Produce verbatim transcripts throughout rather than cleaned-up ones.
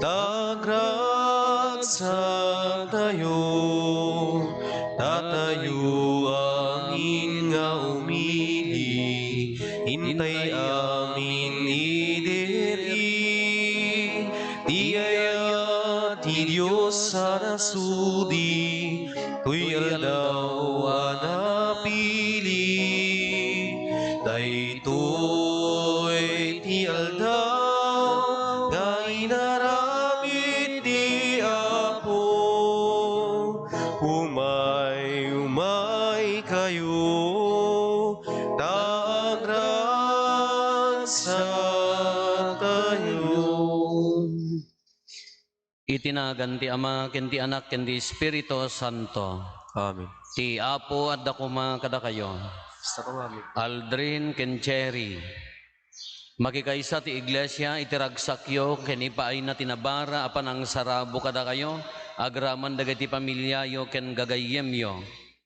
Ta agragsaktayo, ta tayo amin nga umili, intay amin idiri ti ayat ti Dios a nasudi, toy aldaw a napili. Daytoy ti aldaw nga inaramid ti Apo. Umay, umaykayo, ta agragsaktayo. Iti nagan ti Ama, ken ti Anak, ken ti Espiritu Santo. Amen. Ti Apo adda koma kadakayo. Basta koma, amen. Aldrin ken Cherry. Makikaysa ti iglesia iti ragsakyo ken ipaayna ti nabara a panangsarabo kadakayo, agraman dagiti pamiliayo ken gagayyemyo.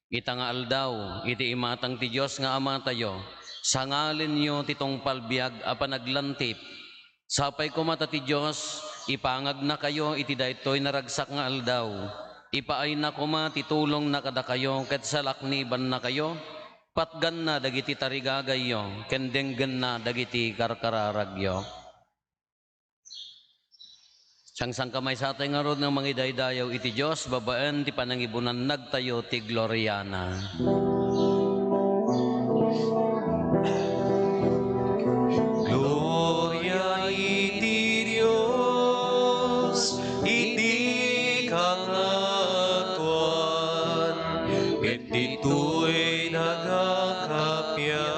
Ita nga aldaw, iti imatang ti Dios nga Amatayo, sangalenyo ti tungpal biag a panaglantip. Sapay koma ta ti Dios ipangagnakayo iti daytoy naragsak nga aldaw. Ipaayna koma ti tulongna kadakayo ket salaknibannakayo, patganna dagiti tarigagayyo, ken denggenna dagiti karkararagyo. Sangsangkamaysatayo ngarud nga mangidaydayaw iti Dios babaen ti panangibunannagtayo ti gloriana. Gloria iti Dios iti kangatoan, ket ditoy nagakappia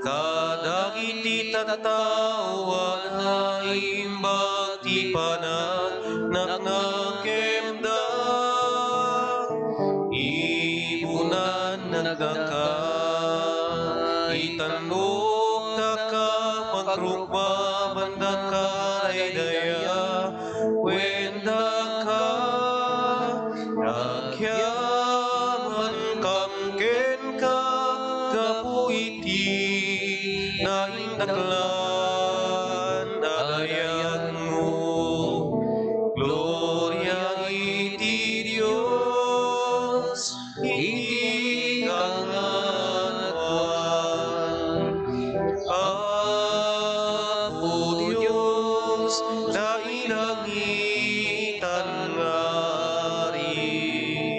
kadagiti tattao a naimbag ti pananaknakemda. Ibunannakdaka, itannokdaka, pagrukmabandaka, daydayaw, kuendaka, agyamankam kenka gapu iti naindaklan a dayagmo. Gloria iti Dios iti kangatoan. Apo Dios, nailangitan nga Ari,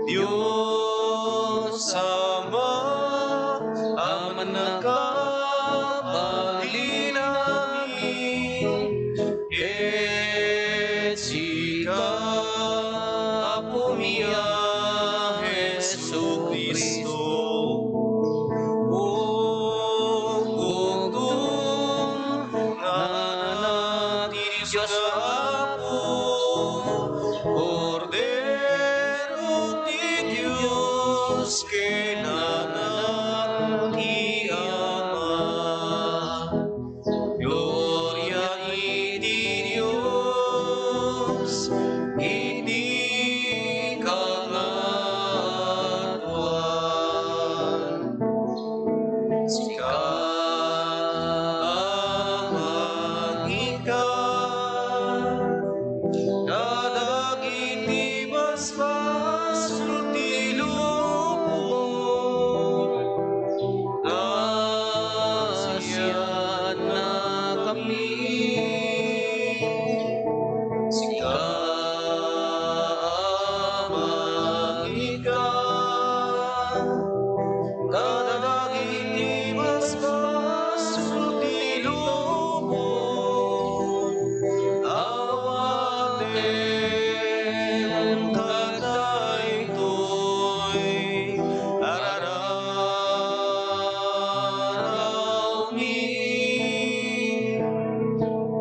Dios Ama a mannakabalin amin, ket sika, Apomi a Jesu-Cristo, Ugutom nga Anak ti Dios nga Apo, Kordero ti Dios ken Anak ti Ama. Gloria iti Dios iti kangatoan. Sika, Ama, ika kadagiti basbasol ti lubong. Asiannakami. Sika, Ama, ika kadagiti basbasol ti lubong. Awatem kadaytoy a rararawmi.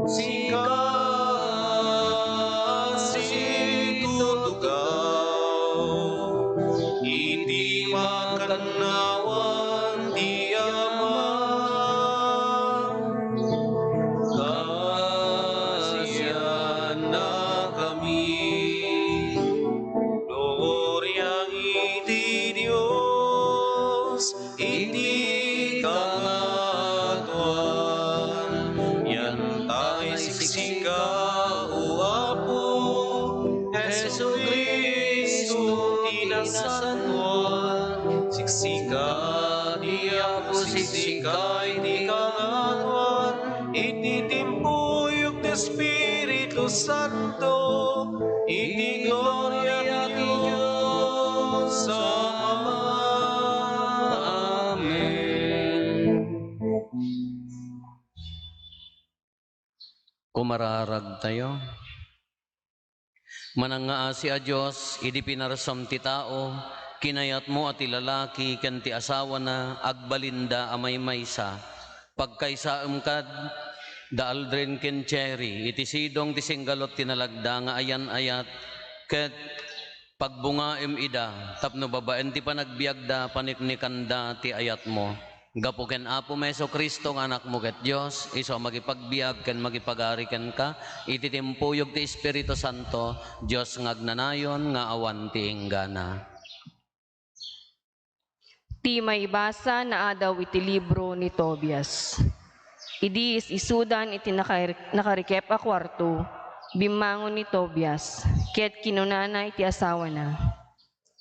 Sika a situtugaw iti makannawan ti Ama. Kaasiannakami. Gloria iti Dios iti kangatoan. Iyan ta isiksikam San Juan, siksika ti Apo, siksika iti kangatoan, iti timpuyog ti Espiritu Santo, iti gloria ti Dios Ama. Amen. Kumararagtayo. Manangngaasi a Dios, idi pinarsuam ti tao, kinayatmo a ti lalaki ken ti asawana agbalinda a maymaysa. Pagkaysaem kad da Aldrin ken Cherry, iti sidong ti singgalot ti nalagda nga ayan-ayat, ket pagbungaem ida tapno babaen ti panagbiagda, paniknikanda ti ayatmo. Gapu ken Apomi Jesu-Cristo nga Anakmo ket Dios, isu a makipagbiag ken makipagari kenka iti timpuyog ti Espiritu Santo, Dios nga agnanayon nga awan ti inggana. Ti maibasa naadaw iti libro ni Tobias. Idi is-isudan iti nakair-, nakarikep a kuarto, bimmangon ni Tobias, ket kinunana iti asawana,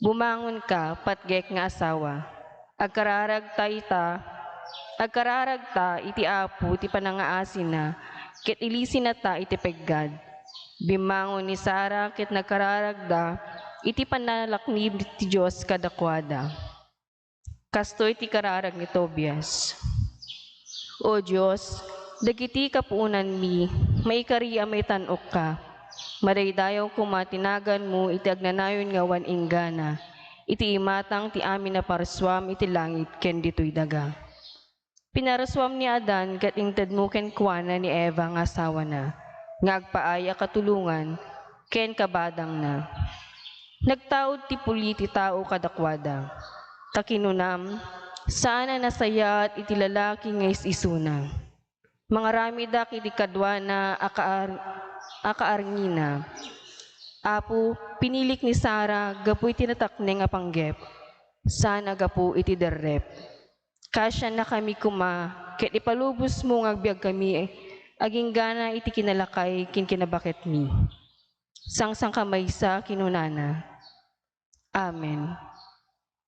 "Bumangonka, patgek nga asawa. Agkararagta ita, agkararagta iti Apo ti panangngaasina, ket ilisinata iti peggad." Bimmangon ni Sara ket nagkararagda iti pannalaknib ti Dios kadakuada. Kastoy ti kararag ni Tobias. O Dios, dagiti kapuonanmi, maikari a maitan-okka. Madaydayaw koma ti naganmo iti agnanayon nga awan inggana, iti imatang ti amin a parsuam iti langit ken ditoy daga. Pinarsuam ni Adan ket intedmo kenkuana ni Eva nga asawana, nga agpaay a katulongan ken kabadangna. Nagtaud ti puli ti tao kadakuada. Ta kinunam, saan a nasayaat iti lalaki nga is-isuna. Mangaramidak iti kaduana a kaar-, a kaarngina. Apo, pinilik ni Sara gapu iti natakneng a panggep, saan a gapu iti derrep. Kasiannakami koma, ket ipalubosmo nga agbiagkami aginggana iti kinalakay ken kinabaketmi. Sangsankamaysa kinunana, "Amen."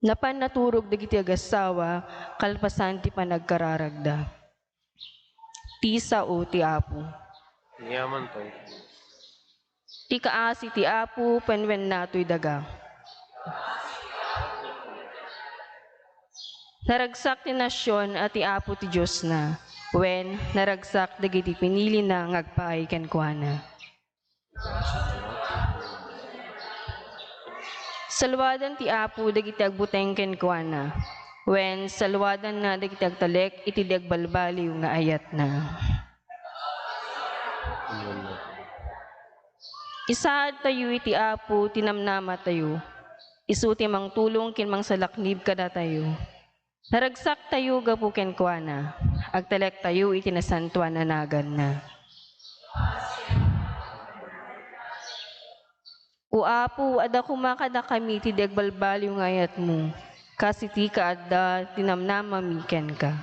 Napan naturog dagiti agassawa kalpasan ti panagkararagda. Ti sao ti Apo. Yaman tayo. Ti kaasi ti Apo, penwenna toy daga. Naragsak ti nasion a ti Apo ti Diosna, wen, naragsak dagiti pinilina nga agpaay kenkuana. Saluadan ti Apo dagiti agbuteng kenkuana, wen, saluadanna dagiti agtalek iti di agbalbaliw nga ayatna. Isaadtayo iti Apo ti namnamatayo. Isu ti mangtulong ken mangsalaknib kadatayo. Naragsaktayo gapu kenkuana. Agtalektayo iti nasantoan a naganna. O Apo, adda koma kadakami ti di agbalbaliw nga ayatmo, kas iti kaadda ti namnamami kenka.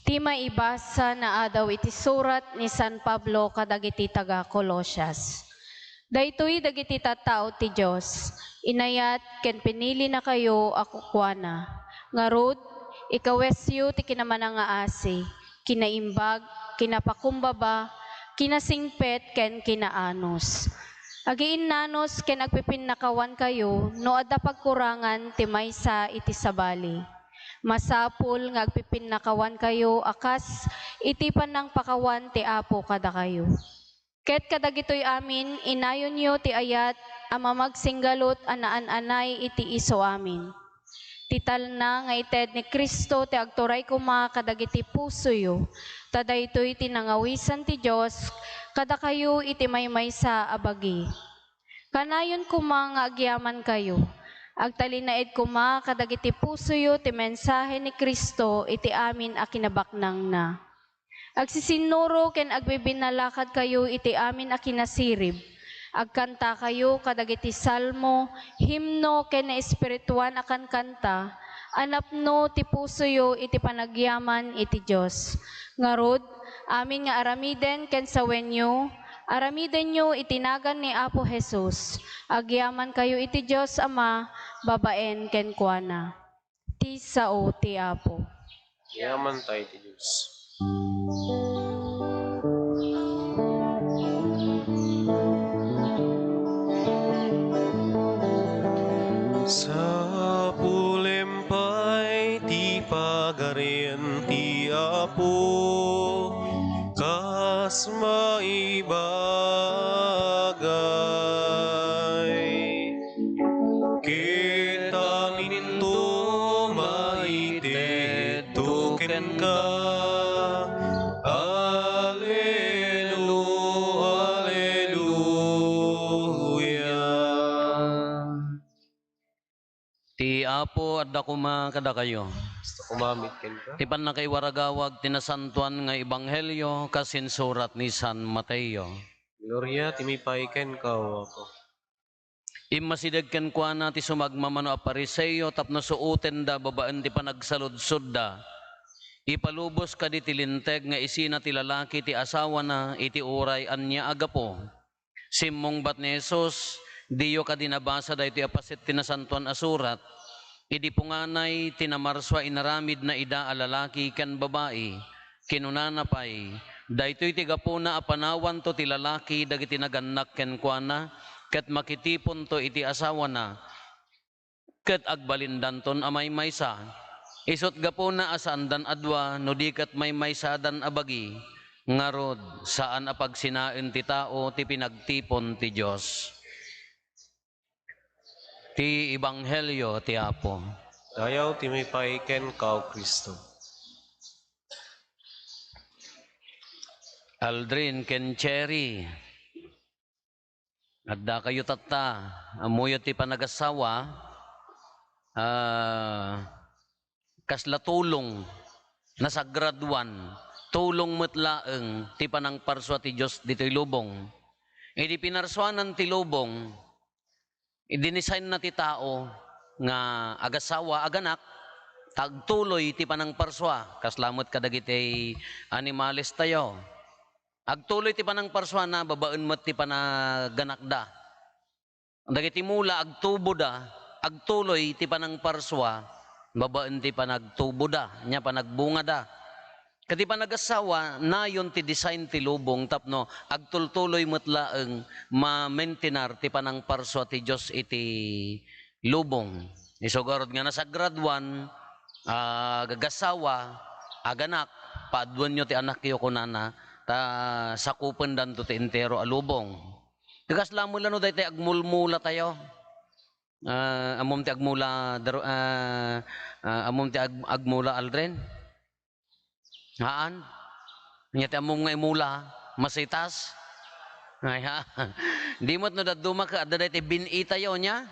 Ti maibasa naadaw iti surat ni San Pablo kadagiti taga-Colosias. Daytoy dagiti tattao ti Dios, inayat ken pinilinakayo a kukuana. Ngarud, ikawesyo ti kinamanangaasi, kinaimbag, kinapakumbaba, kinasingpet, ken kinaanus. Agiinnanus ken agpipinnakawankayo no adda pagkurangan ti maysa iti sabali. Masapul nga agpipinnakawankayo a kas iti panangpakawan ti Apo kadakayo. Ket kadagitoy amin, inayonyo ti ayat a mamagsinggalut a naan-anay iti isu amin. Ti talna nga ited ni Cristo ti agturay koma kadagiti pusoyo, ta daytoy ti nangawisan ti Dios kadakayo iti maymaysa a bagi. Kanayon koma nga agyamankayo. Agtalinaed koma kadagiti pusoyo ti mensahe ni Cristo iti amin a kinabaknangna. Agsisinnuro ken agbibinnalakadkayo iti amin a kinasirib. Agkantakayo kadagiti salmo, himno, ken naespirituan a kankanta a napno ti pusoyo iti panagyaman iti Dios. Ngarud, Amin nga aramiden ken sawenyo, aramidenyo iti nagan ni Apo Jesus. Agyamankayo iti Dios Ama babaen kenkuana. Ti sao ti Apo. Yaman tayo ti Dios. Sapulem pay ti Pagarian ti Apo kas maibagay. Ket aminto maitedto kenka. Alelu-, Aleluya. Ti Apo adda koma kadakayo. Kasta koma met kenka. Ti pannakaiwaragawag ti nasantoan nga ebanghelio kas insurat ni San Mateo. Gloria ti maipaay kenka, O Apo. Immasideg kenkuana ti sumagmamano a Fariseo tapno suotenda babaen ti panagsaludsodda. Ipalubos kadi ti linteg nga isina ti lalaki ti asawana iti uray ania a gapu? Simmungbat ni Jesus, "Diyo kadi nabasa daytoy a paset ti Nasantoan a Surat? Idi punganay ti namarsua inaramidna ida a lalaki ken babai, kinunana pay, 'Daytoy ti gapuna a panawanto ti lalaki dagiti nagannak kenkuana, ket makitiponto iti asawana, ket agbalindanton a maymaysa. Isut' gapuna a saandan a dua no di ket maymaysadan a bagi. Ngarud, saan a pagsinaen ti tao ti pinagtipon ti Dios.'" Ti Ebanghelio ti Apo. Dayaw ti maipaay kenka, O Cristo. Aldrin ken Cherry, adda kayo tatta, ammoyo ti panagasawa, ah, kasla tulong, nasagraduan, tulong met laeng ti panangparsua ti Dios ditoy lubong. Idi pinarsuanan ti lubong, idinisaynna ti tao nga agasawa, aganak, ta agtuloy ti panangparsua, kasla met kadagiti animalestayo. Agtuloy ti panangparsuana babaen met ti panaganakda. Dagiti mula, agtuboda, agtuloy ti panangparsua babaen ti panagtuboda, nia panagbungada. Ket ti panagasawa, nayon ti design ti lubong tapno agtultuloy met laeng ma-maintenar ti panangparsua ti Dios iti lubong. Isu garud nga nasagraduan, ah, gagasawa, aganak, paaduenyo ti anakyo kunana, ta sakupendanto ti entero a lubong. Ti kasla met la no daytoy agmulmulatayo. Ah, ammom ti agmula, Daro-, ah, ah, ammom ti ag-, agmula, Aldrin? Haan? Ania ti ammom nga imula? Masitas? Ay, ha? Di met no dadduma ket adda daytoy bin-i tayo, nia?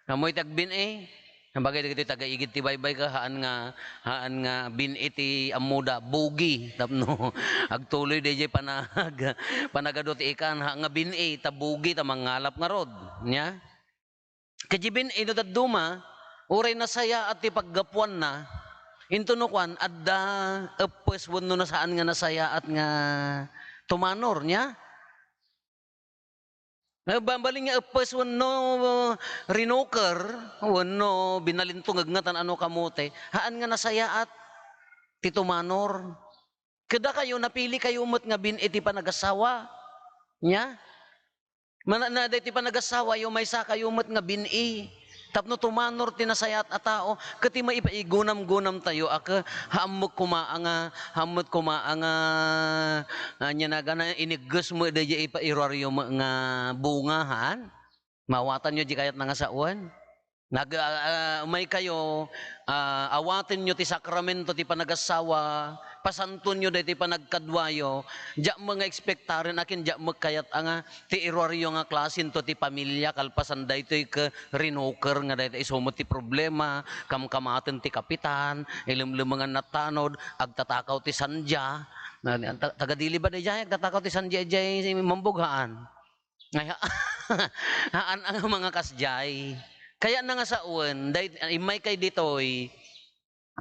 Ammoy ti agbin-i? Bagay dagitoy taga-igid ti baybay ka, haan nga, haan nga bin-i ti ammoda, bugi. Tapno agtuloy dayjay panag-, panagadu ti ikan, haan nga bin-i, ta bugi, ta mangalap ngarud. Nia? Ket diay bin-i no dadduma, uray nasayaat ti paggapuanna, intono kuan, adda eppes wenno nasaan nga nasayaat nga tumanor, nia? Nga ba-, balin nga eppes wenno rinoker, wenno binalintungeg nga tan-ano kamote, haan nga nasayaat ti tumanor. Ket dakayo, napili kayo met nga bin-i ti panagasawa. Nia? Mana-, na, daytoy panagasawayo, maysa kayo met nga bin-i. Tapno tumanor ti nasayaat a tao, ket ti maipa-, igunam-gunam tayo, a ke-, haammek koma a nga, haammet koma a nga, ania nagana, inigges met dayjay ipairuaryo met nga bunga, haan? Maawatanyo diay kayatna nga sawen? Nag-, ah, ah, umay kayo, ah, awatenyo ti sakramento ti panagasawa, pasantuenyo daytoy panagkaduayo, diak met nga ekspektaren akin, diak met kayat a nga ti iruaryo nga klasento ti pamilia, kalpasan daytoy ket rinoker nga daytoy isu met ti problema, kamkamaten ti kapitan, ilemlemengan natanod, agtatakaw ti sandia. Na, ta-, taga-Dili ba daydiay, agtatakaw ti sandia idiay Mambug, haan? Ay, ha-, haan a nga mga kasdiay. Kayatna nga sawen, day-, immay kay ditoy,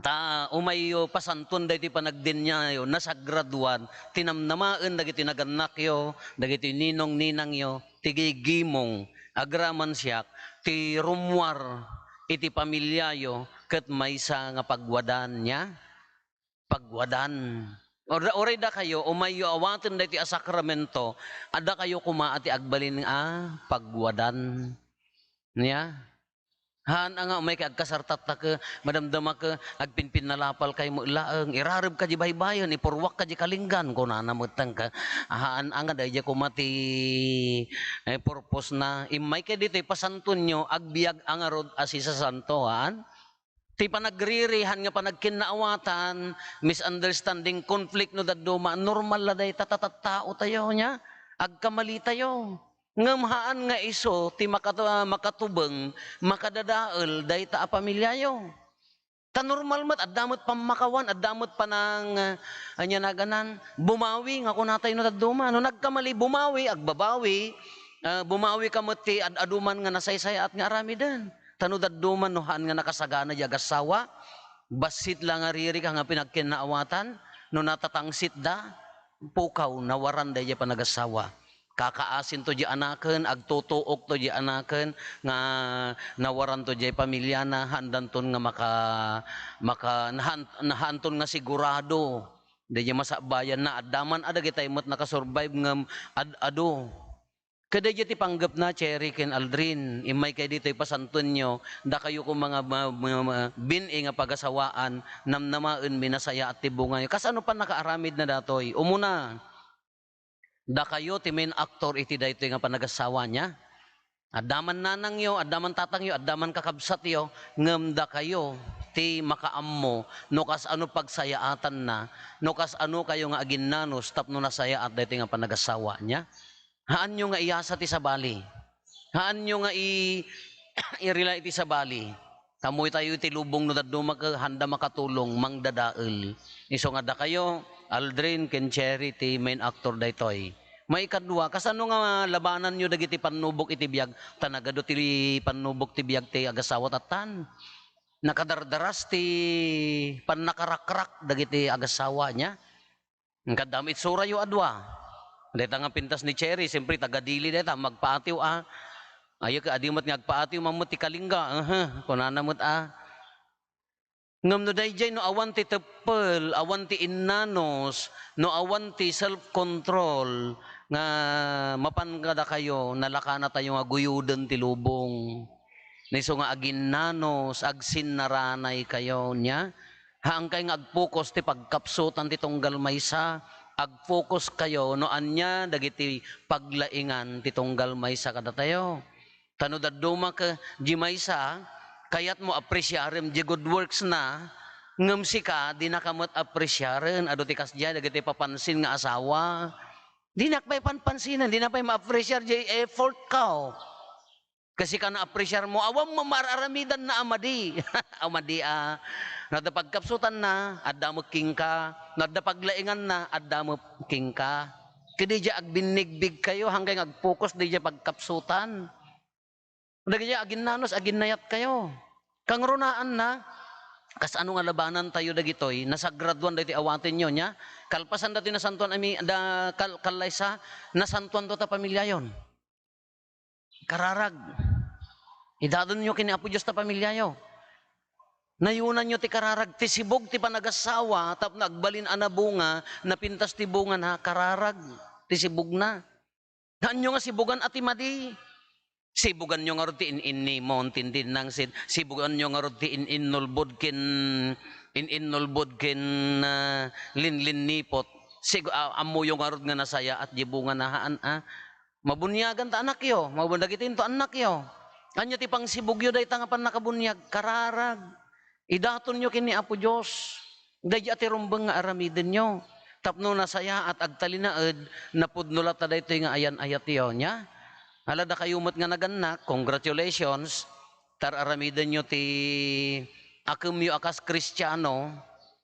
Ta umayyo pasantuan daytoy panagdeniayo, nasagraduan, tinamnamaen dagiti nagannakyo, dagiti ninong-ninangyo, ti gigimong agraman siak, ti rummuar iti pamiliayo, ket maysa nga pagwadan, nia? Pagwadan. Or-, uray dakayo, umayyo awaten daytoy a sakramento, adda kayo koma a ti agbalin a pagwadan. Nia? Haan a nga umay kay agkasartatta ke, madamdama ke, agpinpinnalapal kay met laeng, irareb ka di baybayen, ipurwak ka di kalinggan, kunana metten ka. Haan a nga daydiay koma ti, eh, purpose na. Immay kay ditoy pasantuanyo, agbiag a ngarud a sisasanto, haan? Ti panagririhan nga panagkinnaawatan, misunderstanding, conflict no dadduma, normal la dayta, ta tattao tayo, nia? Agkamali tayo. Ngem haan nga isu ti makatu-, makatubeng, makadadael dayta a pamiliayo. Ta normal met, adda met pammakawan, adda met panang, ah, ania naganan, bumawi nga kunatayo no dadduma. No nagkamali, bumawi, agbabawi, ah, bumawi ka met ti ad-adu man nga nasaysayaat nga aramiden. Ta no dadduma, no haan nga nakasagana diay agassawa, bassit la nga ririka nga pinagkinnaawatan, no natatangsitda, pukaw, nawaran daydiay panagassawa. Kakaasinto diay anaken, agtutuokto diay anaken, nga nawaranto diay pamiliana, haandanton nga maka-, maka-, nahan-, nahaanton nga sigurado. Daydiay masakbayanna, adda man a dagitay met nakasurvive ngem ad-adu. Ket daydiay ti panggepna, Cherry ken Aldrin, immay kay ditoy pasantuenyo, dakayo koma nga ma-, ma-, ma-, bin-i nga pagasawaan, namnamaenmi nasayaat ti bungayo. Kasano pannakaaramidna datoy? Umuna, dakayo ti main actor iti daytoy nga panagassawa, nia? Adda man nanangyo, adda man tatangyo, adda man kakabsatyo, ngem dakayo ti makaammo no kasano pagsayaatanna, no kasano kayo nga aginnanos tapno nasayaat daytoy nga panagassawa, nia? Haanyo nga iyasa ti sabali. Haanyo nga i-, irila iti sabali. Tammoy tayo iti lubong no dadduma ket haanda makatulong, mangdadael. Isu nga dakayo, Aldrin ken Cherry ti main actor daytoy. Maikadua, kasano nga labananyo dagiti pannubok iti biag? Ta nagadu ti pannubok ti biag ti agassawa tattan. Nakadardaras ti pannakarakrak dagiti agassawa, nia? Kaddam itsurayo a dua. Dayta nga pintas ni Cherry, siyempre, taga-Dili dayta, magpaatiw a. Ayo, ket adi met nga agpaatiw, mammet ti kalingga, aha, kunana met a. Ngem no daydiay, no awan ti teppel, awan ti innanos, no awan ti self-control, nga mapan kadakayo, nalakanatayo nga guyoden ti lubong. Isu nga aginnanos, agsinnaranay kayo, nia? Haankay nga agfocus ti pagkapsutan ti tunggal maysa, agfocus kayo no ania dagiti paglaingan ti tunggal maysa kadatayo. Ta no dadduma ket di maysa, kayatmo apresiarem di good works na, ngem sika, dinaka met apresiaren. Adu ti kasdiay dagiti papansin nga asawa. Dinak pay panpansinen, dina pay ma-apresiar di effort ko. Kasi ka na-appreciar mo, awan mo maararamidan na a madi. A madi a, no adda pagkapsutan na, adda met kenka. No adda paglaingan na, adda met kenka. Ket daydiay agbinnigbig kayo, hanggang agfocus daydiay pagkapsutan. Dagiti aginnanos, aginnayat kayo. Kangrunaan na, kasano nga labanan tayo dagitoy? Nasagraduan dagiti awatenyo, nia? Kalpasan datoy nasantuan a mi-, da, kal-, kallaysa, nasantuan to ta pamiliayon. Kararag. Idatonyo ken ni Apo Dios ta pamiliayo. Nayunanyo ti kararag, ti sibug ti panagassawa, tapno agbalin a nabunga, napintas ti bungana, kararag ti sibugna. Haanyo nga sibugan a ti madi. Sibuganyo ngarud ti in-innimon, tindinnangsit. Sibuganyo ngarud ti in-innulbod ken, in-innulbod ken, ah, linlinnipot. Sig-, ah, ammoyo ngarud nga nasayaat di bungana, haan, ah. Mabuniagan ta anakyo, mabun-, dagiti into annakyo. Ania ti pangsibugyo dayta nga pannakabuniag? Kararag. Idatonyo ken ni Apo Dios. Daydiay a ti rumbeng nga aramidenyo. Tapno nasayaat, agtalinaed, napudno latta daytoy nga ayan-ayatyo, nia? Ala, dakayo met nga nagannak, congratulations. Tar-aramidenyo ti akemyo a kas Kristiano,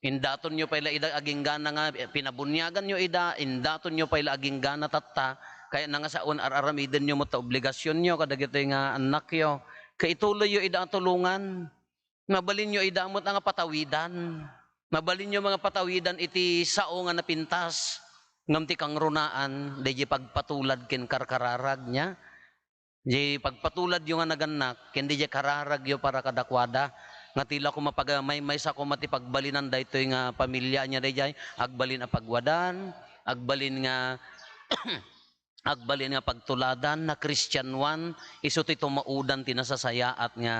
indatonyo pay la ida aginggana nga pinabuniaganyo ida, indatonyo pay la aginggana tatta, kayatna nga saon ar-aramidenyo met ta obligasionyo kadagitoy nga annakyo. Ket ituloyyo ida a tulongan. Mabalinyo ida met nga patawidan. Mabalinyo nga patawidan iti sao nga napintas. Ngem ti kangrunaan, daydiay pagpatulad ken karkararag niya. Di pagpatuladyo nga nagannak, ken daydiay kararagyo para kadakuada, nga ti la koma paga-, maymaysa koma ti pagbalinan daytoy nga pamilia niya daydiay, agbalin a pagwadan, agbalin nga, agbalin nga pagtuladan, nakristianoan, isu ti tumaudan ti nasasayaat nga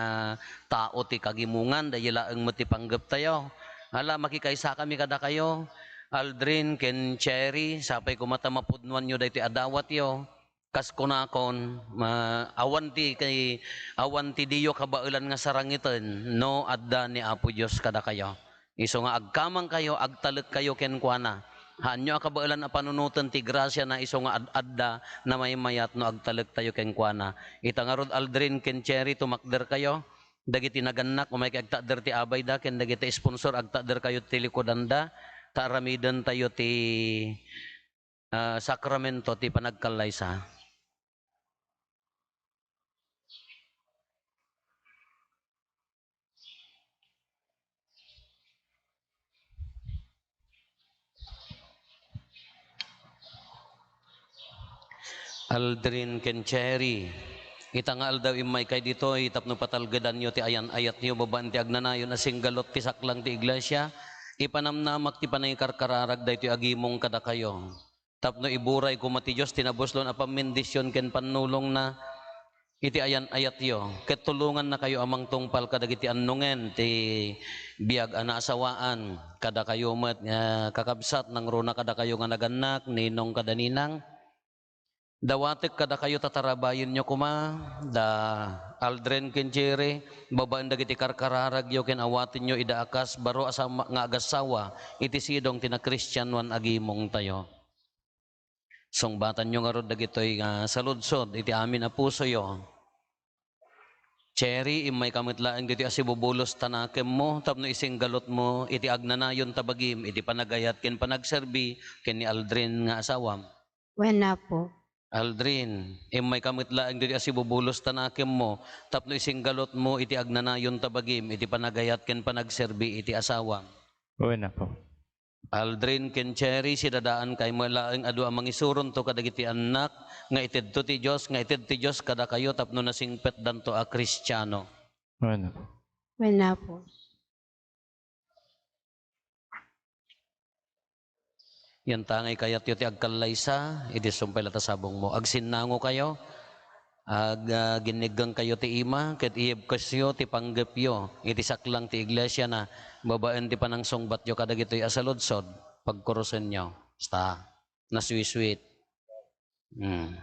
tao ti kagimongan, daydiay laeng met ti panggeptayo. Ala, makikaysakami kadakayo, Aldrin ken Cherry, sapay koma ta mapudnoanyo daytoy a dawatyo. Kas kunakon, ma-, awan ti kay, awan ti diyo kabaelan nga sarangiten no adda ni Apo Dios kadakayo. Isu nga agkamangkayo, agtalekkayo kenkuana. Haanyo a kabaelan a panunoten ti grasiana isu nga ad-adda namaymayat no agtalektayo kenkuana. Ita ngarud, Aldrin ken Cherry, tumakderkayo. Dagiti nagannak, umaykayo agtakder ti abayda, ken dagiti sponsor, agtakderkayo ti likudanda, ta aramidentayo ti ah, sakramento ti panagkallaysa. Aldrin ken Cherry, ita nga aldaw, immaykay ditoy tapno patalgedanyo ti ayan-ayatyo babaen ti agnanayon a singgalot ti saklang ti iglesia. Ipanamnamak ti panangikarkararag daytoy a gimong kadakayo. Tapno iburay koma ti Dios ti nabuslon a pammendision ken pannulongna iti ayan-ayatyo, ket tulongannakayo a mangtungpal kadagiti annongen ti biag a naasawaan. Kadakayo met nga kakabsat, nangruna kadakayo nga nagannak, ninong kada ninang, dawatek kadakayo ta tarabayenyo koma da Aldrin ken Jerry, babaen dagiti karkararagyo ken awatenyo ida a kas baro a sama-, nga agassawa iti sidong ti nakristianoan a gimongtayo. Sungbatanyo ngarud dagitoy nga saludsod iti amin a pusoyo. Cherry, immayka met laeng ditoy a sibubulos ta nakemmo tapno isinggalutmo iti agnanayon ta bagim iti panagayat ken panagserbi ken ni Aldrin nga asawam. Wen, Apo. Aldrin, immayka met laeng ditoy a sibubulos ta nakemmo tapno isinggalutmo iti agnanayon ta bagim iti panagayat ken panagserbi iti asawam. Wen, Apo. Aldrin ken Cherry, sidadaankayo met laeng a dua a mangisuronto kadagiti annak nga itedto ti Dios, nga ited ti Dios kadakayo tapno nasingpetdanto a Kristiano. Wen, Apo. Wen, Apo. Yan ta nga ikayatyo ti agkallaysa, idi sumpay la ta sabongmo. Agsinnangokayo, ag-, ah, ginniggangkayo ti ima, ket iyebkesyo ti panggepyo iti saklang ti iglesiana, babaen ti panangsungbatyo kadagitoy a saludsod, pagkurosenyo. Basta, nasweet-sweet. Hmm.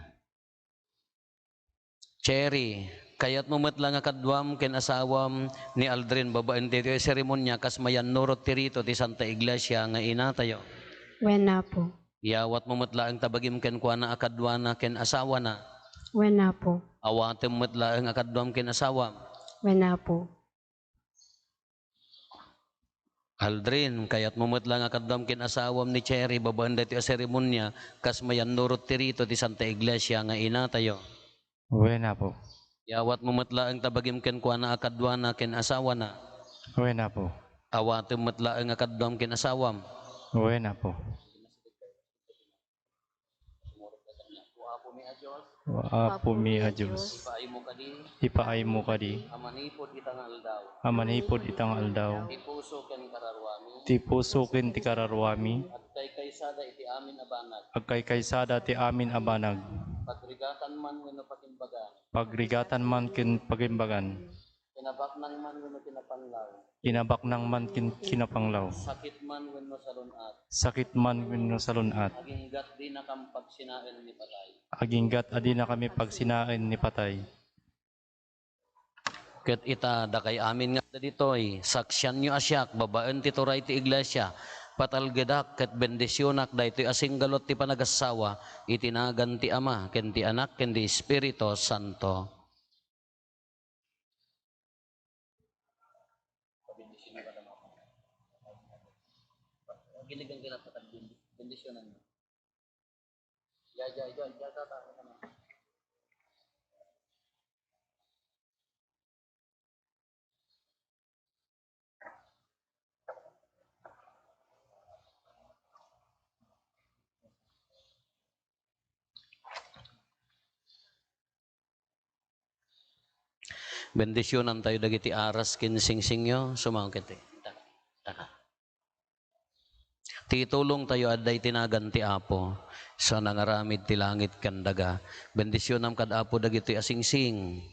Cherry, kayatmo met la nga kaduam ken asawam ni Aldrin babaen ditoy seremonia kas mayannurot ti rito ti Santa Iglesia nga inatayo? Wen, Apo. Iyawatmo met laeng ta bagim kenkuana a kaduana ken asawana? Wen, Apo. Awatem met laeng a kaduam ken asawam? Wen, Apo. Aldrin, kayatmo met la nga kaduam ken asawam ni Cherry babaen daytoy a seremonia kas mayannurot ti rito ti Santa Iglesia nga inatayo? Wen, Apo. Iyawatmo met laeng ta bagim kenkuana a kaduana ken asawana? Wen, Apo. Awatem met laeng a kaduam ken asawam? Wen, Apo. O Apomi a Dios, ipaaymo kadi a manipud ita nga aldaw a manipud ita nga aldaw ti puso ken kararuami, ti puso ken ti kararuami, agkaykaysada iti amin a banag, agkaykaysada ti amin a banag, pagrigatan man wenno pakimbagan, pagrigatan man ken pakimbagan, kinabaknang man wenno kinapanglaw, kinabaknang man ken kinapanglaw, sakit man wenno salun-at, sakit man wenno salun-at, aginggat dinakam pagsinaen ni patay. Aginggat a dinakami pagsinaen ni patay. Ket ita, dakay amin nga adda ditoy, saksianyo a siak, babaen ti turay ti iglesia, patalgedak ket bendisionak daytoy a singgalot ti panagassawa iti nagan ti Ama, ken ti Anak, ken ti Espiritu Santo. Pabendisyon mo kada mga pangkat. Ginigang ka na patag bendisyonan mo. Ya, ya, ya, ya, tata, ano ka na? Bendisyonantayo dagiti aras ken singsingyo. Sumango kiti. Taka. Ti itulongtayo adda iti nagan ti Apo, sa nangaramid ti langit ken daga. Bendisyonam kad Apo dagitoy a singsing.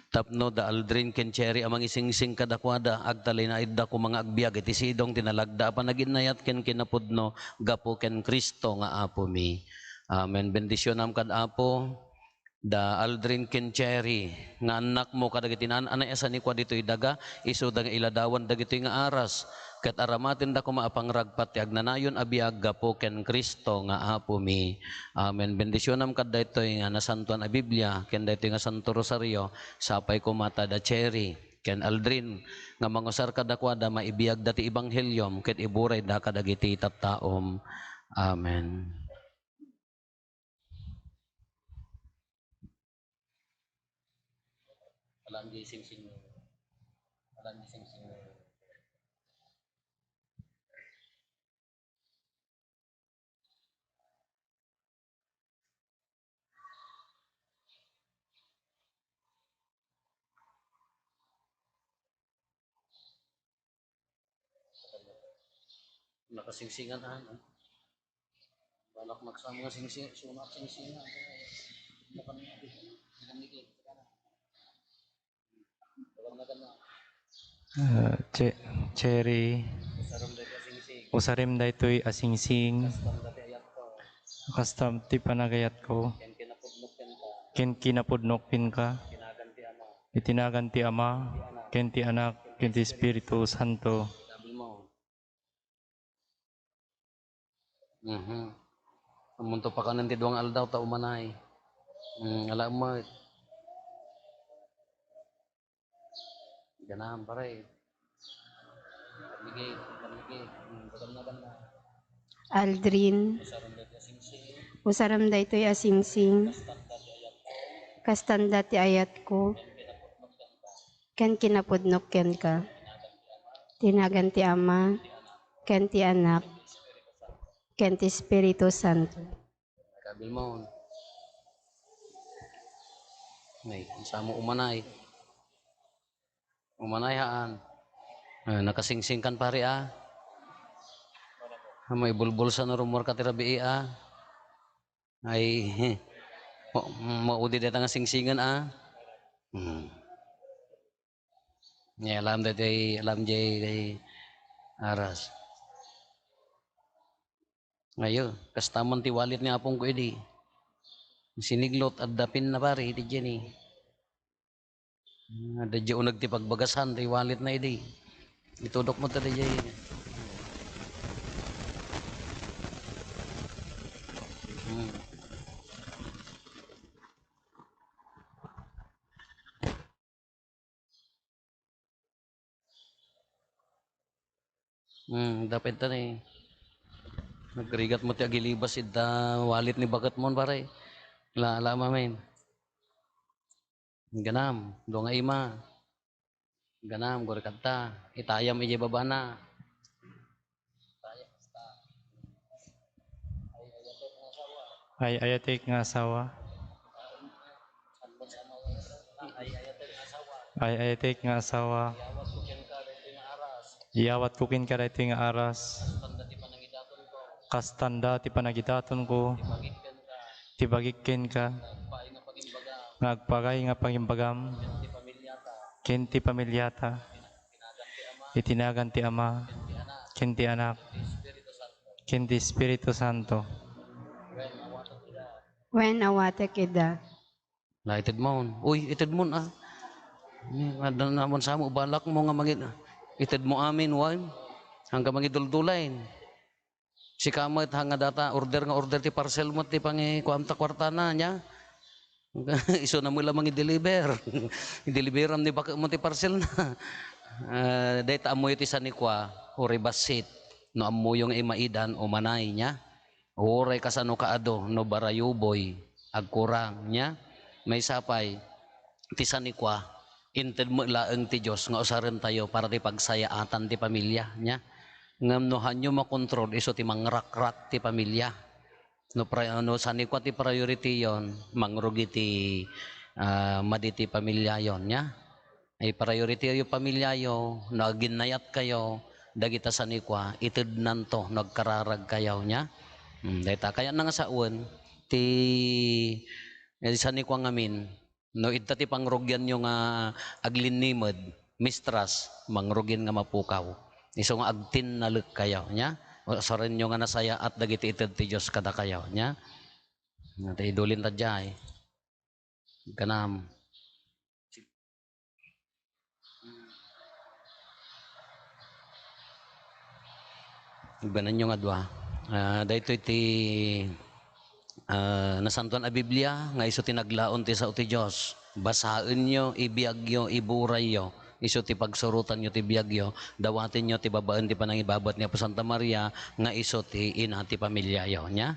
Tapno da Aldrin ken Cherry a mangisingsing kadakuada, agtalinaedda koma nga agbiag iti sidong ti nalagda a panaginayat ken kinapudno gapu ken Cristo nga Apomi. Amen. Bendisyonam kad Apo da Aldrin ken Cherry nga annakmo kadagiti naan-anay a sanikua ditoy daga, isuda nga iladawan dagitoy nga aras, ket aramatenda koma a pangragpat ti agnanayon a biag gapu ken Cristo nga Apomi. Amen. Bendisyonam kad daytoy nga nasantoan a Biblia ken daytoy nga Santo Rosario, sapay koma ta da Cherry ken Aldrin nga mangusar kadakuada maibiagda ti ebanghelio ket iburayda kadagiti tattaom. Amen. Alam di singsing. Alam di singsing. Nakasingsingan, ah, no? Balak magsama nga singsing, suna at singsingan. Ah, Che-, Cherry, usarim daytoy a singsing. Kasta ti panagayatko. Ken kinapudnok kenka. Iti nagan ti Ama, ken ti Anak, ken ti Espiritu Santo. Mhm. Amunto pakanen ti dua nga aldaw ta umanay. Mm, ala met. Ganam, pare. Pamigay, pamigay. Mm, ganam na, ganam na. Aldrin. Usaram daytoy a singsing. Kastanda ti ayatko. Ken kinapudnok kenka. Ti nagan ti Ama, ken ti Anak, ken ti Espiritu Santo. Kabil mo. Ay, samo umanay. Umanay haan. Ah, nakasingsing kan pare, ah. Ah, maibulbulsa no rumor ka ti rabii, ah. Ay, ma-, maudi dayta nga singsingen, ah. Hmm. Ni alam daytoy, alam jay, jay aras. Ayo, kasta man ti wallet ni apongko idi. Siniglot, adda pin na pare, iti Jenny. Ah, adda jay uneg ti pagbagasan, ti wallet na idi. Itudok mo ta di jay. Hmm. Hmm, dapat ta ni. Nagrigat mo ti agilibas ita wallet ni baket mo, pare. La, la, mamin. Ganam, dua nga ima. Ganam, guri kadta. Itayam ijay babana. Ay-ayatek nga asawa. Ay-ayatek nga asawa. Iyawatko kenka daytoy nga aras. Kastanda ti panagidatonko. Ti bagik kenka. Nga agpagay nga pangimbagam. Ken ti pamiliata. Iti nagan ti Ama. Ken ti Anak. Ken ti Espiritu Santo. Wen, awatek ida. La, ited mo. Uy, ited mo, ah. Ni, adda na man sa mo, balak mo nga mangid-, ited mo amin, wen. Hanggang mangidultulain. Sika met, hanga data, order nga order ti parcel mo, ti pangikuam ta kuartana, nya? Isu na mo lang mangi-deliver. I-deliveram ni baket mo ti parcel na. Ah, dayta ammoyo ti sanikua, uray bassit. No ammoyo nga imaidan, umanay, nya? Uray kasano kaado, no barayuboy, agkurang, nya? Maysa pay, ti sanikua, inted met laeng ti Dios nga usarentayo para ti pagsayaatan ti pamilya, nya? Ngem no hanyo makontrol, isu ti mangrakrak ti pamilya. No pri-, no sanikua ti priority yon, mangrugi ti, ah, madi ti pamilyayon, nya? Ay priority-yo pamilyayo, no aginnayatkayo, dagita sanikua, itednanto no agkararagkayo, nya? Hmm, dayta, kayatna nga sawen, ti, eh, sanikua ngamin, no, idta ti pangrugianyo nga aglinnimed, mistras, mangrugian nga mapukaw. Isu nga agtinnalekkayo, nya? Usarenyo nga nasayaat dagiti ited ti Dios kadakayo, nya? Nga ti idulin ta diay. Kanam. Agbananyo nga dua. Ah, daytoy ti, ah, Nasantoan a Biblia nga isu ti naglaon ti sao ti Dios. Basaenyo, ibiagyo, iburayyo. Isu ti pagsurotanyo ti biagyo. Dawatenyo ti babaen ti panangibabat ni Apo Santa Maria nga isu ti ina ti pamiliayo. Nya?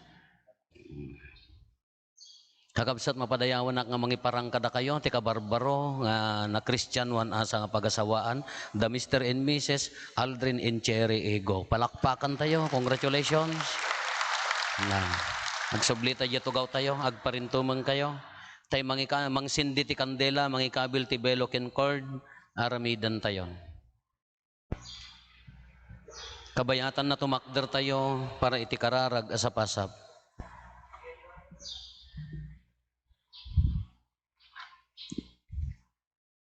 Kakabsat, mapadayawanak nga mangiparang kadakayo ti kabarbaro nga nakristianoan asa nga pagasawaan, da Mister and Missus Aldrin and Cherry Ego. Palakpakantayo. Congratulations. Na, agsubli ta diay tugawtayo, agparintumengkayo. Tay mangika-, mangsindi ti kandela, mangikabil ti belo ken cord, aramidantayo. Kabayatanna, tumakdertayo para iti kararag a sapasap.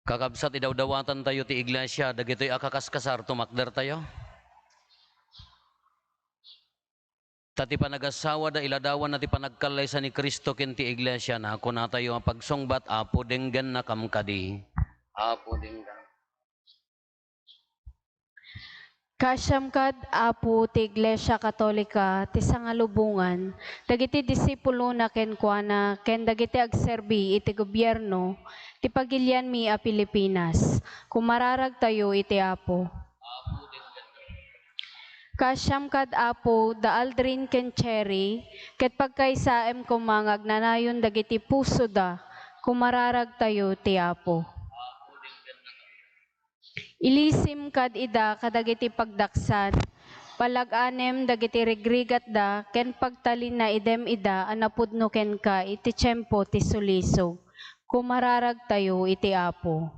Kakabsat, idawdawatantayo ti iglesia, dagitoy a kakaskasar, tumakdertayo. Ta ti panagasawada, iladawanna ti panagkallaysa ni Cristo ken ti iglesiana. Kunatayo a pagsungbat, Apo, denggennakam kadi. Apo, denggen. Kaasiam kad, Apo, ti Iglesia Katolika ti sangalubongan, dagiti disipulona kenkuana, ken dagiti agserbi iti gobierno ti pagilianmi a Pilipinas. Kumararagtayo iti Apo. Kaasiam kad, Apo, da Aldrin ken Cherry, ket pagkaysaem koma nga agnanayon dagiti pusoda. Kumararagtayo ti Apo. Ilisim kad ida kadagiti pagdaksan, palag-anem dagiti rigrigatda, ken pagtalinaedem ida a napudno kenka iti tiempo ti sulisog. Kumararagtayo iti Apo.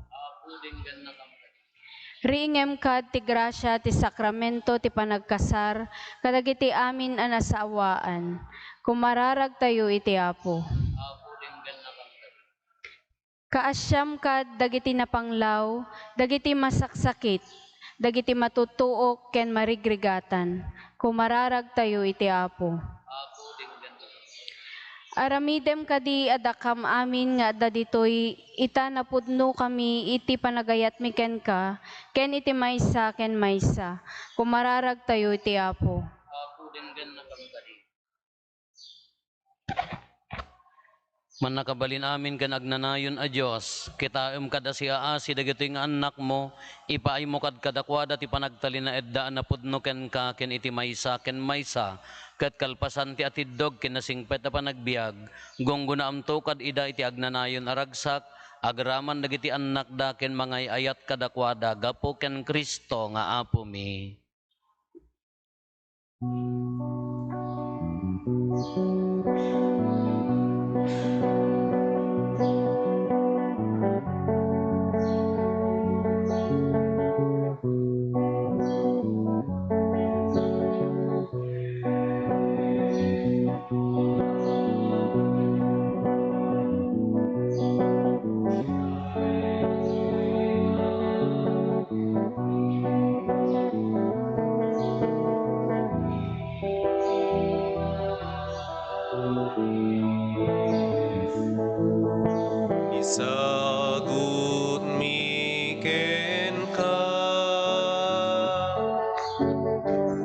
Riingem kad ti grasia ti sakramento ti panagkasar kadagiti amin a nasawaan. Kumararagtayo iti Apo. Kaasiam kad dagiti napanglaw, dagiti masaksakit, dagiti matutuok ken marigrigatan. Kumararagtayo iti Apo. Aramidem kadi a dakam amin nga adda ditoy, ita napudnokami iti panagayatmi kenka, ken iti maysa ken maysa. Kumararagtayo iti Apo. Mannakabalin amin ken agnanayon a Dios, kitaem kad a siaasi dagitoy nga annakmo, ipaaymo kad kadakuada ti panagtalinaedda a napudno kenka ken iti maysa ken maysa, ket kalpasan ti atiddog ken nasingpet a panagbiag, gunggonaamto kad ida iti agnanayon a ragsak, agraman dagiti annakda ken mangay-ayat kadakuada gapu ken Cristo nga Apomi. Isagutmi kenka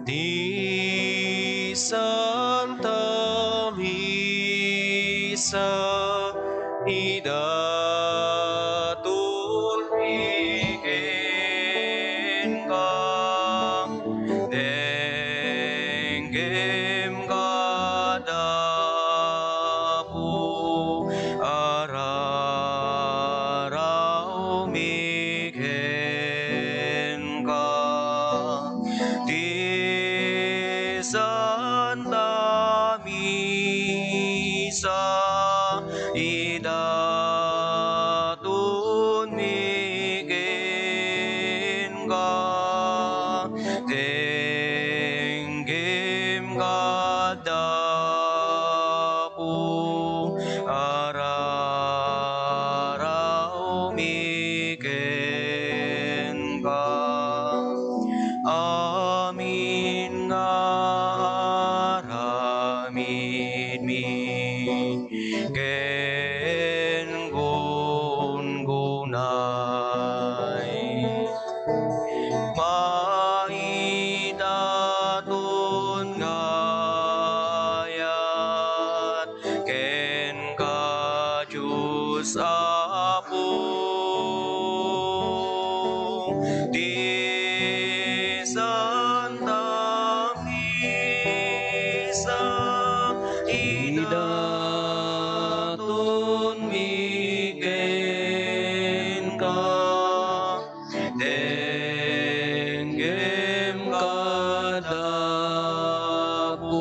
ti Santa Misa, idaton mi kenka, denggem kad Apo, ararawmi kenka. Ti Santa Misa, ida Dapo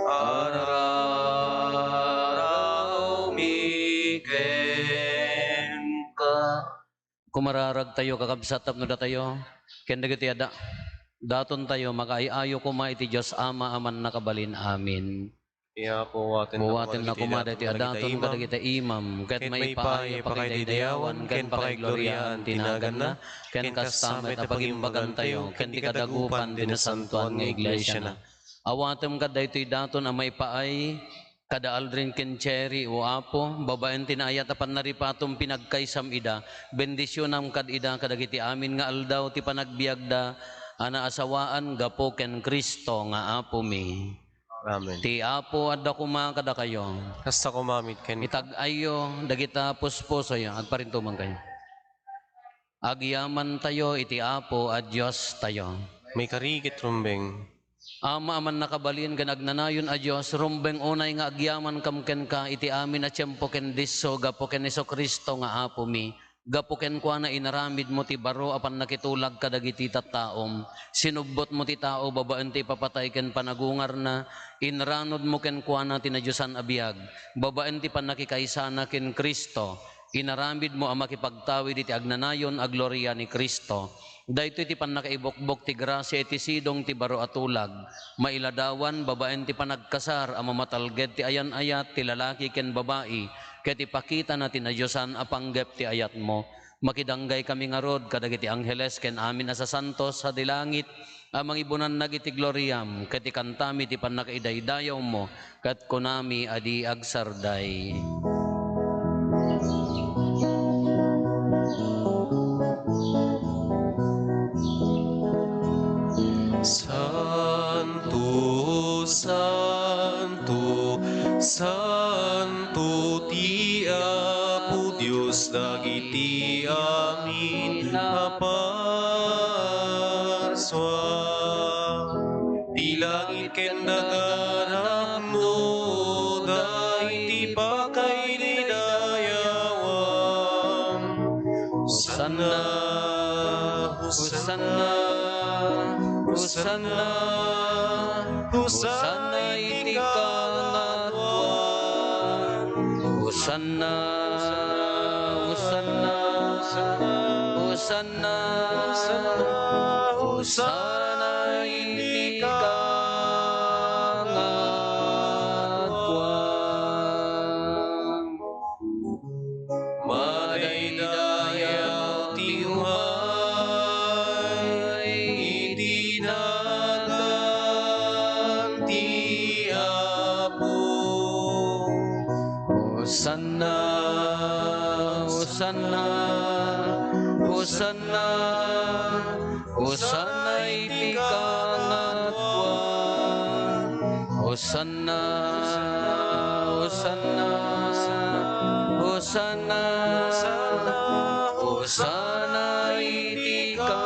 ararawmi kenka. Kumararagtayo, kakabsat, tapno datayo ken dagiti ada-, datontayo makaay-ayo koma iti Dios Ama a mannakabalin. Amen. Iya, buwatenna Buwatenna koma dagiti daton kadagiti imam, ket maipaay a pakidaydayawan ken pakaigloriaan ti naganna, ken kasta met a pagimbagantayo ken ti kadagupan ti nasantoan nga iglesiana. Awatem kad daytoy daton a maipaay kada Aldrin ken Cherry, O Apo, babaen ti naayat a pannaripatom, pinagkaysam ida. Bendisionam kad ida kadagiti amin nga aldaw ti panagbiagda a naasawaan gapu ken Cristo nga Apomi. Amen. Ti Apo adda koma kadakayo. Kasta koma met kenka. Itag-ayyo dagita puspusoyo. Agparintumengkayo. Agyamantayo iti Apo a Diostayo. Maikari ket rumbeng. Ama a mannakabalin ken agnanayon a Dios, rumbeng unay nga agyamankam kenka iti amin a tiempo ken disso gapu ken Jesu-Cristo nga Apomi. Gapu kenkuana, inaramidmo ti baro a pannakitulag kadagiti tattaom. Sinubbotmo ti tao babaen ti ipapatay ken panagungarna. Inranudmo kenkuana ti nadiosan a biag babaen ti pannakikaysana ken Cristo. Inaramidmo a makipagtawid iti agnanayon a gloria ni Cristo. Daytoy ti pannakaibukbok ti grasia iti sidong ti baro a tulag. Mailadawan babaen ti panagkasar a mamatalged ti ayan-ayat ti lalaki ken babai, ket ipakitana ti nadiosan a panggep ti ayatmo. Makidanggaykami ngarud kadagiti angheles ken amin a sasantos sadi langit a mangibunannag iti gloriam, ket ikantami ti pannakaidaydayawmo, ket kunami a di agsarday. Santo, santo, santo ti Apo Dios dagiti amin a parsua. Ti langit ken daga napnoda iti pakaidaydayawan. Hosanna, Hosanna, Hosanna, Hosanna iti kangatuan. Hosanna, Hosanna, Hosanna, Hosanna iti kangatuan. Madaydayaw ti umay iti nagan ti Apo. Hosanna, Hosanna, Hosanna, Hosanna iti kangatuan. Hosanna, Hosanna, Hosanna, Hosanna iti kangatuan.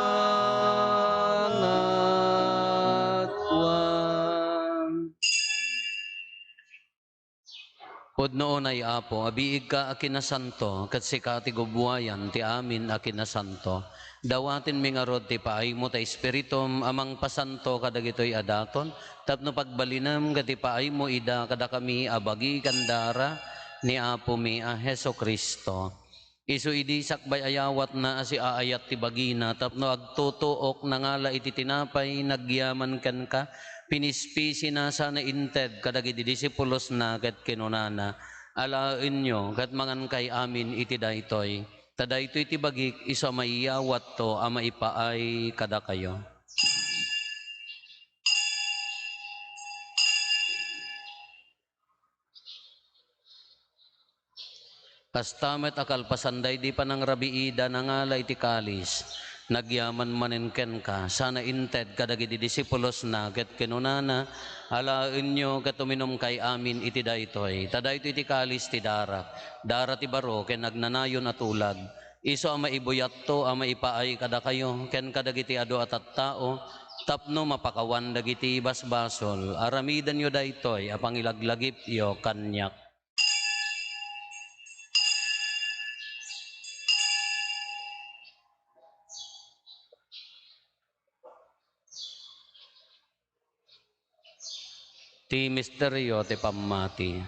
Pudno unay, Apo, a biigka a kinasanto, ket sika ti gubbuayan ti amin a kinasanto. Dawatenmi ngarud ti paaymo ta Espiritum a mangpasanto kadagitoy a daton, tapno pagbalinem ket ipaaymo ida kadakami a bagi ken dara ni Apomi a Jesu-Cristo. Isu idi sakbay a yawatna a siaayat ti bagina tapno agtutuok, nangala iti tinapay, nagyaman kenka, pinispisina sana inted kadagiti disipulosna ket kinunana, "Alaenyo ket mangankay amin iti daytoy, ta daytoy ti bagik isu a maiyawatto a maipaay kadakayo." Kasta met a kalpasan daydi panangrabiida, nangala iti kalis, nagyaman manen kenka, sana inted kadagiti disipulosna ket kinunana, "Alaenyo ket uminumkay amin iti daytoy, ta daytoy ti kalis ti darak, dara ti baro ken agnanayon a tulag, isu a maibuyatto a maipaay kadakayo ken kadagiti adu a tattao, tapno mapakawan dagiti basbasol. Aramidenyo daytoy a pangilaglagipyo kaniak." Ti misterio ti pammati.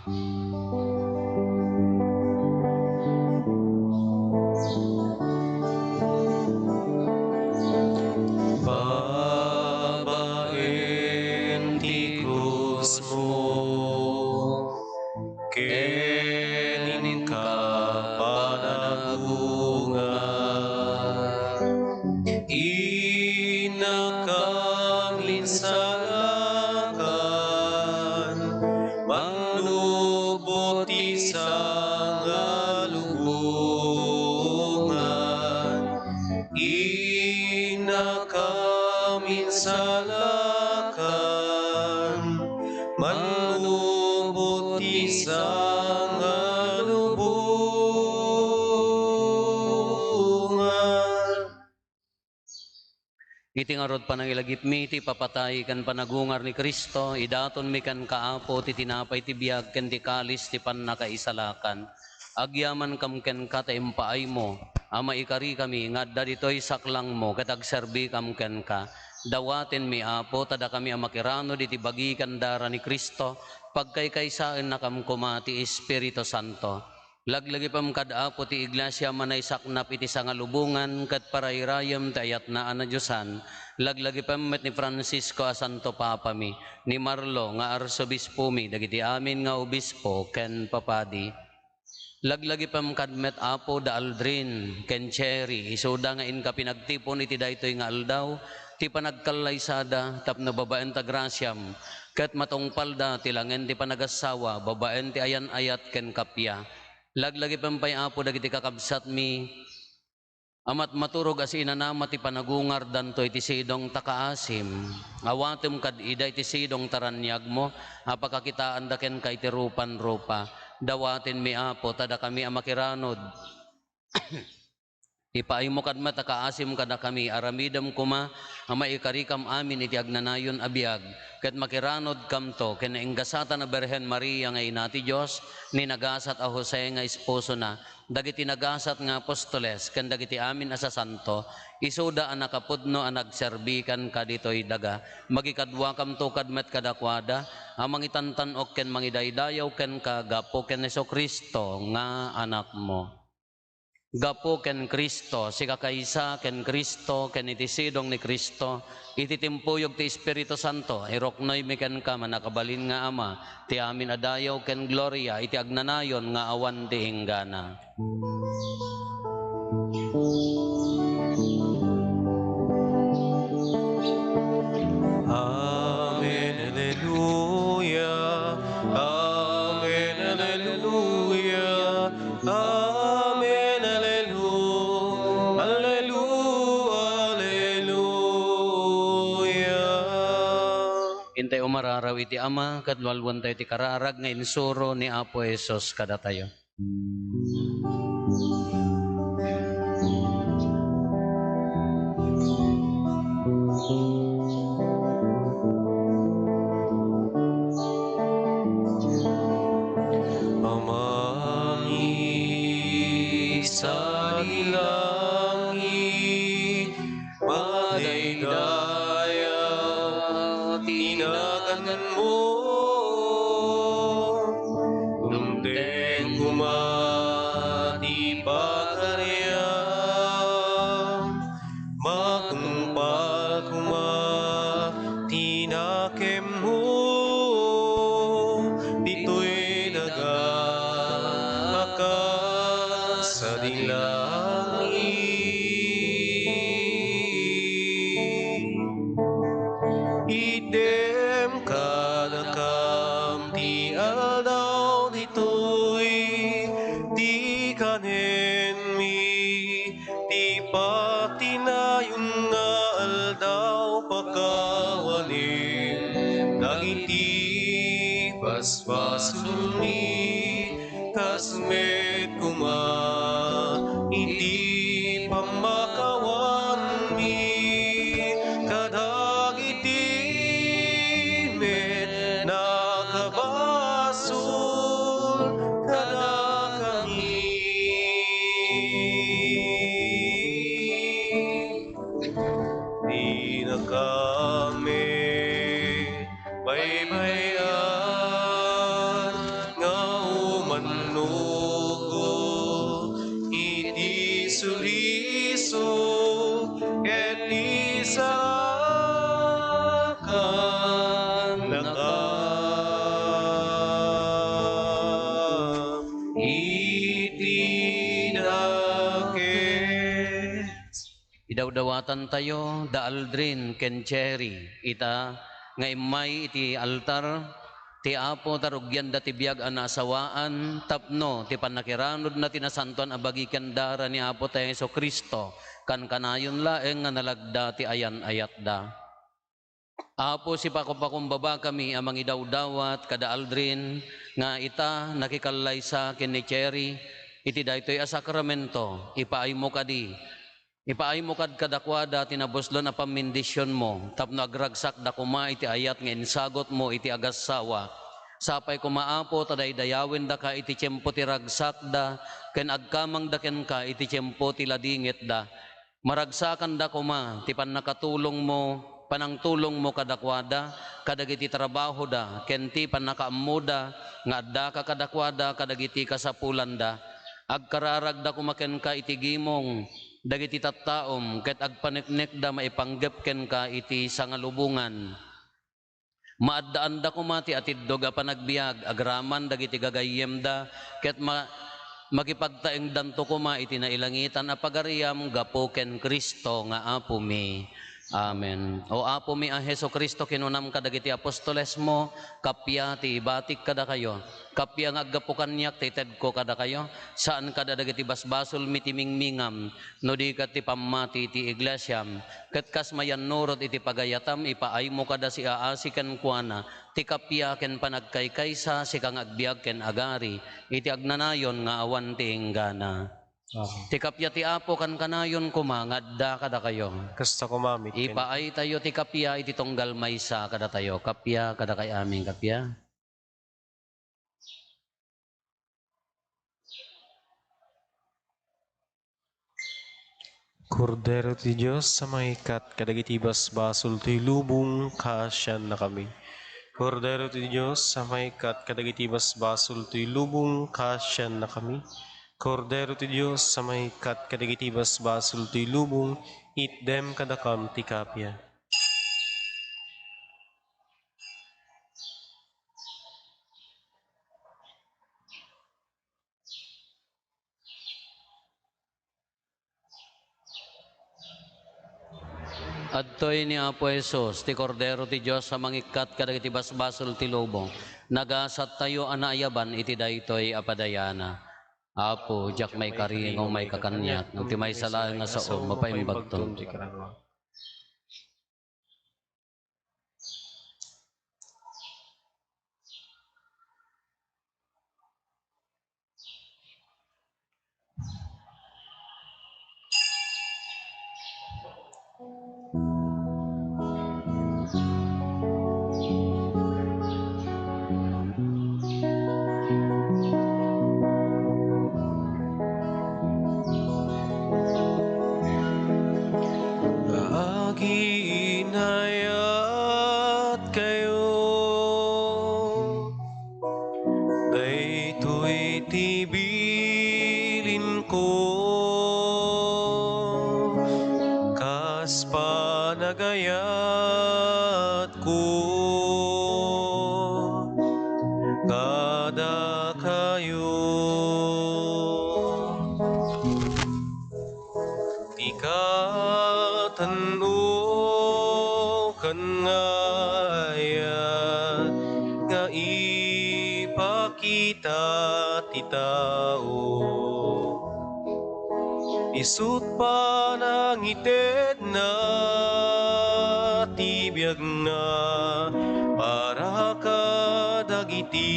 Babaen ti krusmo, ken inka panagungar. Innakam insalakan, manlubot ti sangalubongan. Innakam insalakan, manlubot ti sangalubongan. Iti ngarud panangilagipmi ti ipapatay ken panagungar ni Cristo, idatonmi kenka, Apo, ti tinapay ti biag ken ti kalis ti pannakaisalakan. Agyamankam kenka ta impaaymo a maikarikami nga adda ditoy saklangmo ket agserbikam kenka. Dawatenmi, Apo, ta dakami a makiranod iti bagi ken dara ni Cristo, pagkaykaysaennakam koma ti Espiritu Santo. Laglagipem kad Apo ti Iglesia a manaysaknap iti sangalubongan ket parayrayem ti ayatna a nadiosan. Laglagipem met ni Francisco a Santo Papami, ni Marlo nga Arsobispomi, dagiti amin nga obispo ken papadi. Laglagipem kad met, Apo, da Aldrin ken Cherry, isuda nga inka pinagtipon iti daytoy nga aldaw ti panagkallaysada tapno babaen ta grasiam ket matungpalda ti langen ti panagassawa babaen ti ayan-ayat ken kappia. Laglagipem pay, Apo, dagiti kakabsatmi a matmaturog a siinanama ti panagungardanto iti sidong ta kaasim. Awatem kad ida iti sidong ta raniagmo a pakakitaanda kenka iti rupan-rupa. Dawatenmi, Apo, ta dakami a makiranod. Ipaaymo kad met a kaasim kadakami, aramidem koma a maikarikam amin iti agnanayon a biag, ket makiranodkamto ken nainggasatan a Birhen Maria nga Ina ti Dios, ni nagasat a Jose nga esposona, dagiti nagasat nga apostoles, ken dagiti amin a sasanto, isuda a nakapudno a nagserbi kenka ditoy daga. Magikaduakamto kad met kadakuada a mangitantan-ok ken mangidaydayaw kenka gapu ken Jesu-Cristo nga Anakmo. Gapu ken Cristo, sikakaysa ken Cristo, ken iti sidong ni Cristo, iti timpuyog ti Espiritu Santo, iruknoymi kenka, mannakabalin nga Ama, ti amin a dayaw ken gloria iti agnanayon nga awan ti inggana. Amen, alleluia. Amen, alleluia. Amen, alleluia. Alleluia, alleluia. Intay umararaw iti Ama, ket lualuentayo ti kararag nga insuro ni Apo Jesus kadatayo. Amami, sadi langit, madaydayaw ti naganmo. Dumteng koma ti pagariam, matungpal koma ti nakemmo ditoy daga a kas sadi langit. Itdem kadakam ti aldaw ditoy, ti kanenmi ti patinayon nga aldaw. Pakawanem dagiti basbasolmi, kas met koma iti pammakawanmi kadagiti met nakabasol kadakami. Dinakami baybay-an Matantayo da Aldrin ken Cherry, ita nga immay iti altar, ti Apo ta rugianda ti biag a naasawaan tapno ti pannakiranudna ti nasantoan a bagi ken dara ni Apo tayo Jesu-Cristo, kankanayon laeng nga nalagda ti ayan-ayatda. Apo, sipakupakumbabakami a mangidawdawat kada Aldrin nga ita nakikallaysa ken ni Cherry iti daytoy a sakramento. Ipaaymo kadi, ipaaymo kad kadakuada ti nabuslon a pammendisionmo tapno agragsakda koma iti ayat nga insagutmo iti agassawa. Sapay koma, Apo, ta daydayawendaka iti tiempo ti ragsakda ken agkamangda kenka iti tiempo ti ladingitda. Maragsakanda koma ti pannakatulongmo, panangtulongmo kadakuada, kadagiti trabahoda, ken ti pannakaammoda nga addaka kadakuada kadagiti kasapulanda. Agkararagda koma kenka iti gimong dagiti tattaom, ket agpaneknekda maipanggep kenka iti sangalubongan. Maaddaanda koma ti atiddog a panagbiag agraman dagiti gagayyemda, ket ma-, makipagtaengdanto koma iti nailangitan a pagariam gapu ken Cristo nga Apomi. Amen. O Apomi a Jesu-Cristo, kinunam kadagiti apostolesmo, kappia ti ibatik kadakayo, kappia nga aggapu kaniak ti itedko kadakayo, saan kada dagiti basbasolmi ti mingmingam, no di ket ti pammati ti iglesiam, ket kas mayannurot iti pagayatam, ipaaymo kada siaasi kenkuana ti kappia ken panagkaykaysa, sika nga agbiag ken agari iti agnanayon nga awan ti inggana. Amen. Ti kappia ti Apo kankanayon koma nga adda kadakayo. Kasta koma met ken- Ipaaytayo ti kappia iti tunggal maysa kadatayo. Kappia kadakay amin, kappia. Kordero ti Dios a mangikkat kadagiti basbasol toy lubong, kaasiannakami. Kordero ti Dios a mangikkat kadagiti basbasol toy lubong, kaasiannakami. Kordero ti Dios a mangikkat kadagiti basbasol toy lubong, itdem kadakam ti kappia. Adtoy ni Apo Jesus, ti Kordero ti Dios a mangikkat kadagiti basbasol ti lubong. Nagasattayo a naayaban iti daytoy a padayana. Apo, diak maikari nga umayka kaniak, no ti maysa laeng nga sao, mapaimbagton. Nga aginayat kayo, daytoy ti bilinko, kas panagayatko kadakayo. Ti katanno ken nga ayat nga ipakita ti tao, isut' panangitedna ti biagna para kadagiti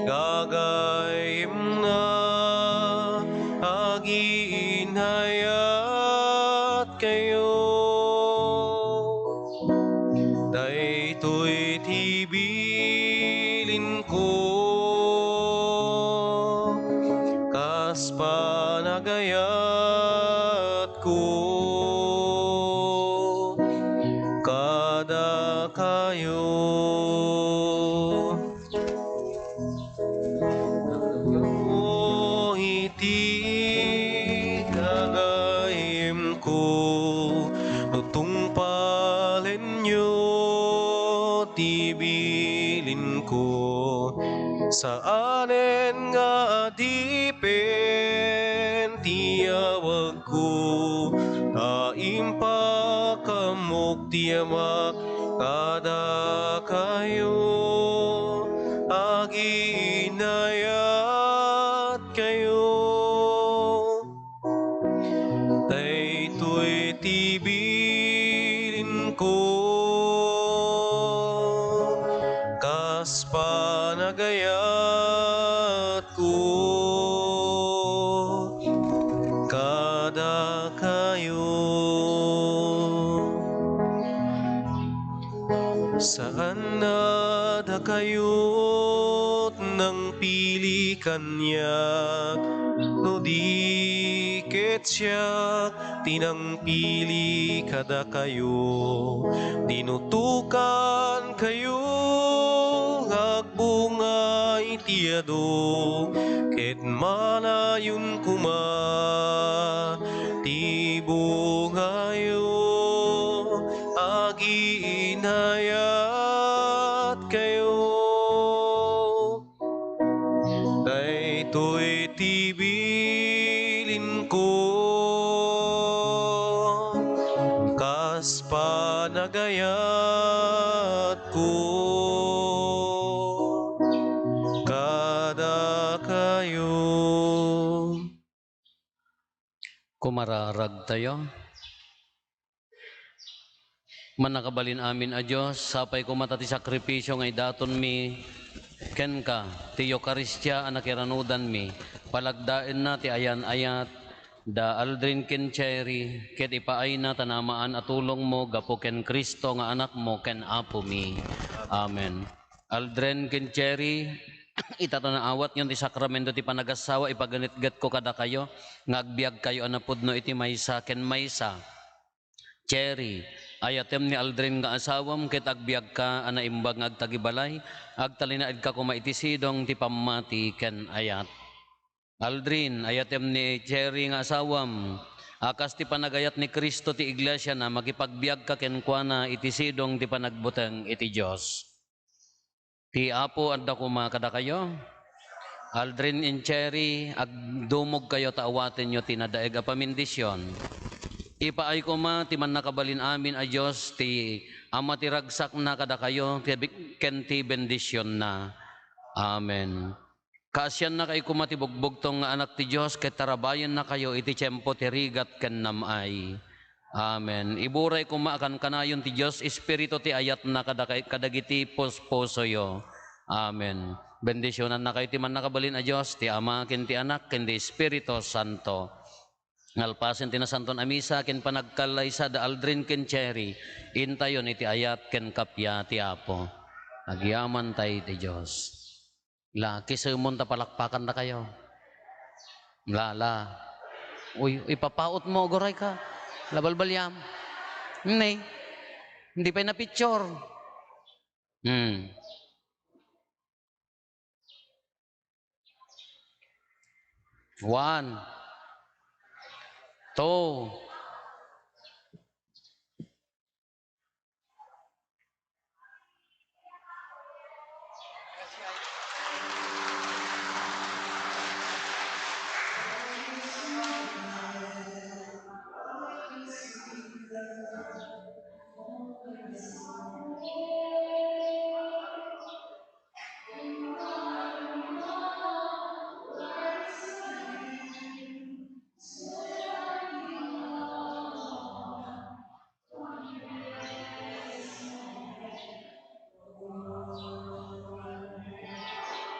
gagayyemna. Aginayat kayo. Daytoy ti bilinko, kas panagayatko kadakayo. Iti gagayyemko, no tungpalenyo ti bilinko, saanen nga adipen ti awagko, ta Yamak kadakayo, agiinayat kayo. Daytoy ti bilinko, kas panagayatko kadakayo. Saan a dakayot nangpili kaniak, no di ket siak ti nangpili kadakayo. Dinutokankayo nga agbunga iti adu, ket manayon koma ti bungayo, agiinayat kayo. Daytoy ti bilinko, kas panagayatko kadakayo. Kumararagtayo. Mannakabalin amin a Dios, sapay koma ta ti sakripisio nga idatonmi kenka, ti Eukaristia a nakiranudanmi, palagdaenna ti ayan-ayat da Aldrin ken Cherry, ket ipaayna ta namaan a tulongmo gapu ken Cristo nga Anakmo ken Apomi. Amen. Aldrin ken Cherry, ita ta naawatyon ti sakramento ti panagassawa, ipaganetgetko kadakayo nga agbiagkayo a napudno iti maysa ken maysa. Cherry, ayatem ni Aldrin nga asawam ket agbiagka a naimbag nga agtagibalay, agtalinaedka koma iti sidong ti pammati ken ayat. Aldrin, ayatem ni Cherry nga asawam, a kas ti panagayat ni Cristo ti iglesiana, makipagbiagka kenkuana iti sidong ti panagbuteng iti Dios. Ti Apo adda koma kadakayo. Aldrin and Cherry, agdumogkayo ta awatenyo ti nadaeg a pamendisyon. Ipaay koma ti mannakabalin amin a Dios, ti Ama ti ragsakna kadakayo, ti bi-, ken ti bendisionna. Amen. Kaasiannakay koma ti bugbugtong nga anak ti Dios, ket tarabbayennakayo iti tiempo ti rigat ken nam-ay. Amen. Iburay koma a kankanayon ti Dios Espiritu ti ayatna kadakay-, kadagiti puspusoyo. Amen. Bendisionannakayo ti mannakabalin a Dios, ti Ama, ken ti Anak, ken ti Espiritu Santo. Ngalpasen ti Nasanton a Misa ken panagkallaysa da Aldrin ken Cherry, intayon iti ayat ken kappia ti Apo. Agyamantay ti Dios. La, kisemon ta palakpakandakayo. La, la. Uy, ipapautmo, agurayka. La, balbaliam. Hindi. Hindi pay na-picture. Hmm. One. Two.